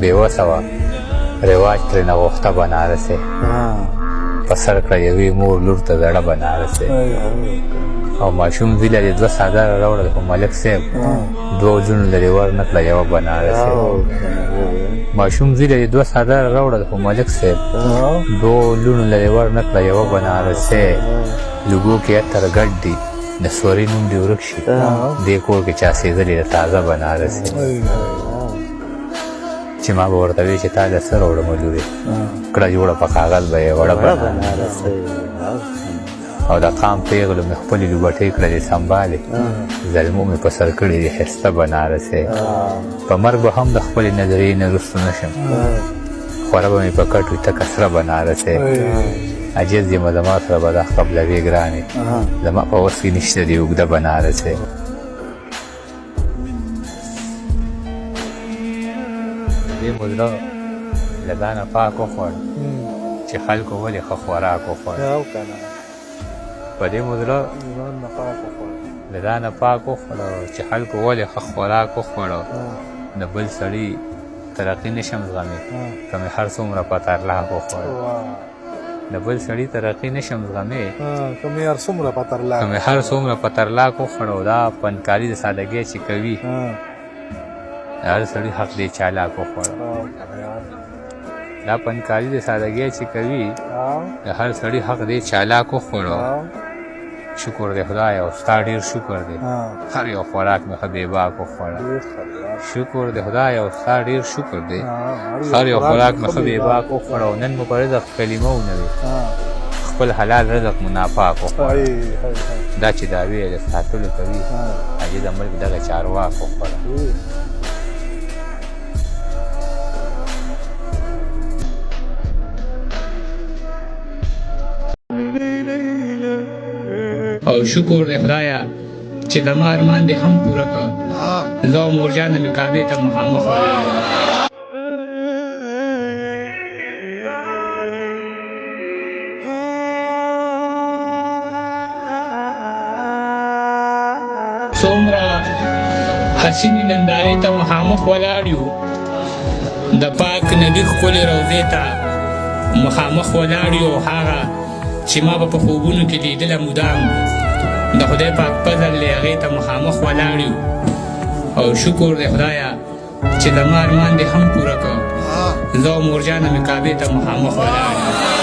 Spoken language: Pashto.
بې وسه وه رواج ترېنه غوښته بنارسې په سر کړه یوې مور لور ته زړه بنارسې او ماشوم زوی له دې دوه څادره راوړل خو ملک صاحب دوو لوڼو له دې ورنه کړه یوه بنارسې ماشوم زوی له دې دوه څادره راوړل خو ملک صاحب دوو لوڼو له دې ورنه کړه یوه بنارسې لوګو کې عطر ګډ دي د سوري نوم دې ورک شي دې کور کې چا سېځلې ده تازه بنارسې چې ما به ورته وی چې تا له څه راوړم لورې کړه جوړه په کاغذ به یې وړه بنارسې او د قام پیغلو مې خپلې لوبټۍ کړلې سمبالې زلمو مې په سر کړې دي ښایسته بنارسې په مرګ به هم د خپلې نظریې نه وروسته نه شم خوره به مې په کټ وي تکه سره بنارسې عاجز یم زما سره به دا قبلوې ګرانې زما په وس کې نشته دې اوږده بنارسې دې مو زړه له ځانه پاک وخوړ چې خلکو ولې ښه خوراک وخوړ په دې مو زړه له ځانه پاک وخوړ چې خلکو ولې ښه خوراک وخوړ د بل سړي ترقي نشم زغمی که مې هر څومره په ترلاک وخوړ د بل سړي ترقي نشم زغمی که مې هر څومره په ترلاک که مې هر څومره په ترلاک وخوړو دا پنکاري د سادګۍ چې کوي د هر سړي حق دی چالاک وخوړو دا پنکاري د سادګۍ چې کوي د هر سړي حق دی چالاک وخوړو شکر دی خدای او ستا ډیر شکر دی هر یو خوراک مې ښه بېباک وخوړه شکر دی خدای او ستا ډیر شکر دی هر یو خوراک مې ښه بېباک وخوړه او نن مو په رزق کلمه ونه وي خپل حلال رزق مو ناپاک وخوړه دا چې دعوې د ساتلو کوي هغې د ملک دغه چارواک وخوړه. او شکر دی خدایه چې زما ارمان دې هم پوره کړ زه او مورجانه مې کعبې ته مخامخ ولاړ څومره حسینې نندارې ته مخامخ ولاړ یو د پاک نبي ښکلې روضې ته مخامخ ولاړ یو هغه چې ما به په خوبونو کې لیدله مدام د خدای پاک فضل دی هغې ته مخامخ ولاړ یو او شکر دی خدایه چې زما ارمان دې هم پوره کړ زه او مورجانه مې کعبې ته مخامخ ولاړ یو.